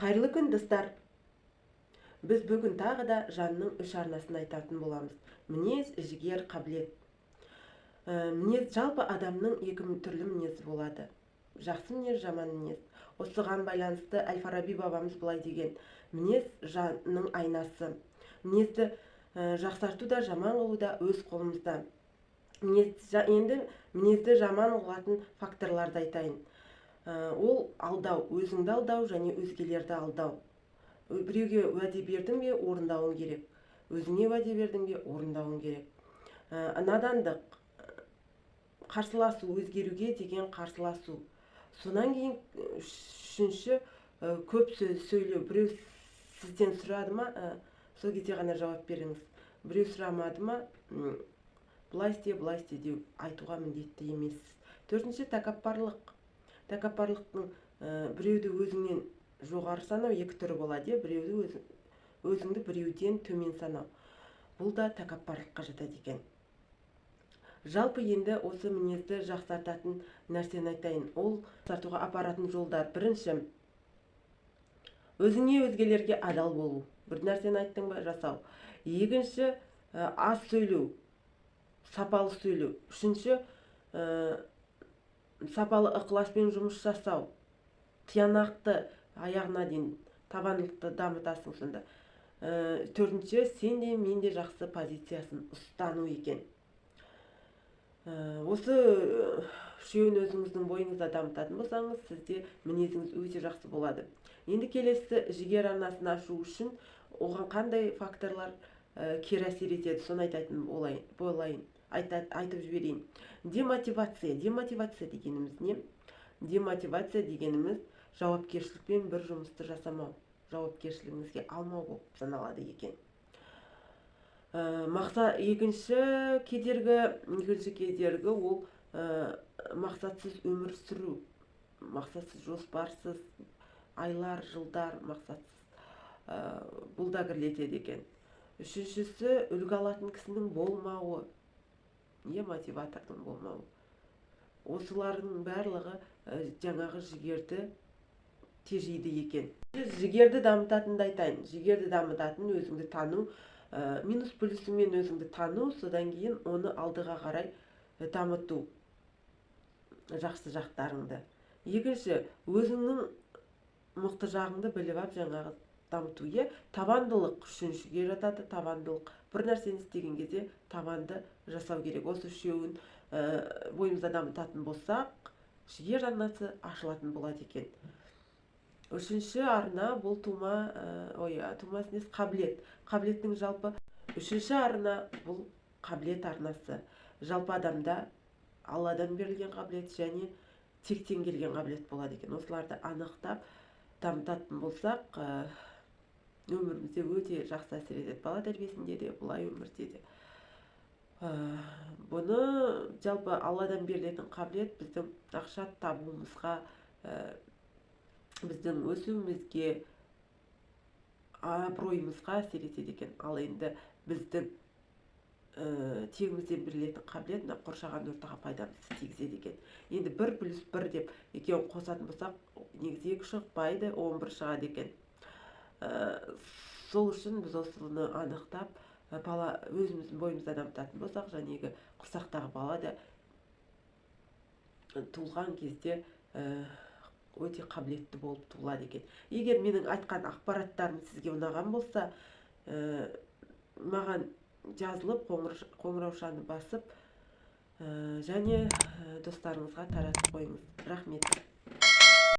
Қайырлы күн, достар! Біз бүгін тағы да жанның үш арнасын айтатын боламыз: мінез, жігер, қабілет. Мінез. Жалпы адамның екі түрлі мінезі болады: жақсы мінез, жаман мінез. Осыған байланысты әл Фараби бабамыз былай деген: «Мінез – жанның айнасы». Мінезді жақсарту да, жаман қылу да өз қолымызда. Мінез, енді мінезді жаман қылатын факторларды айтайын. Ол алдау, өзіңді алдау және өзгелерді алдау. Біреуге уәде бердің бе, орындауың керек. Өзіңе уәде бердің бе, орындауың керек. Надандық, қарсыласу, өзгеруге деген қарсыласу. Содан кейін үшінші, көп сөз сөйлеу. Біреу сізден сұрады ма, сол кезде ғана жауап беріңіз. Біреу сұрамады ма, былай істе, былай істе деу айтуға міндетті емессіз. Төртінші, тәкаппарлық. Тәкаппарлықтың біреуді өзіңнен жоғары санау екі түрі болады, иә. Біреуді өзіңді біреуден төмен санау, бұл да тәкаппарлыққа жатады екен. Жалпы, енді осы мінезді жақсартатын нәрсені айтайын. Ол жақсартуға апаратын жолдар: бірінші, өзіңе, өзгелерге адал болу. Бір нәрсені айттың ба, жасау. Екінші, аз сөйлеу, сапалы сөйлеу. Үшінші, сапалы ықыласпен жұмыс жасау, тиянақты, аяғына дейін табандылықты дамытасың сонда. Төртінші, сен де, мен де жақсы позициясын ұстану екен. Осы үшеуін өзіңіздің бойыңызда дамытатын болсаңыз, сізде мінезіңіз өте жақсы болады. Енді келесі, жігер арнасын ашу үшін оған қандай факторлар кері әсер етеді, соны айтатын болайын, айтып жіберейін. Демотивация. Демотивация дегеніміз не? Демотивация дегеніміз жауапкершілікпен бір жұмысты жасамау, жауапкершілігіңізге алмау болып саналады екен. Мақсат, екінші кедергі ол мақсатсыз өмір сүру, мақсатсыз, жоспарсыз, айлар, жылдар мақсатсыз. Бұл да кірлетеді екен. Үшіншісі, үлгі алатын кісінің болмауы, не мотиватордың болмауы. Осылардың барлығы жаңағы жігерді тежейді екен. Жігерді дамытатынды айтайын. Жігерді дамытатын өзіңді тану, минус плюсымен өзіңді тану, содан кейін оны алдыға қарай дамыту, жақсы жақтарыңды. Екінші, өзіңнің мықты жағыңды біліп алып, жаңағы дамыту, иә. Табандылық үшіншіге жатады. Табандылық, бір нәрсені істеген кезде табанды жасау керек. Осы үшеуін бойымызда дамытатын болсақ, жігер арнасы ашылатын болады екен. Үшінші арна бұл тума, ой, тумасы несі, қабілет. Қабілеттің, жалпы, үшінші арна бұл қабілет арнасы. Жалпы адамда Алладан берілген қабілет және тектен келген қабілет болады екен. Осыларды анықтап дамытатын болсақ, өмірімізде өте жақсы әсер етеді, бала тәрбиесінде де, былай өмірде де. Бұны, жалпы, Алладан берілетін қабілет біздің ақша табуымызға, біздің өсуімізге, абыройымызға әсер етеді екен. Ал енді біздің тегімізден берілетін қабілет мына қоршаған ортаға пайдамызды тигізеді екен. Енді бір плюс бір деп екеуін қосатын болсақ, негізі екі шықпайды, 11 шығады екен. Сол үшін біз осыны анықтап, бала өзіміздің бойымызда дамытатын болсақ, жәнегі құрсақтағы бала да туылған кезде өте қабілетті болып туылады екен. Егер менің айтқан ақпараттарым сізге ұнаған болса, маған жазылып, қоңыраушаны басып, және достарыңызға таратып қойыңыз. Рахмет.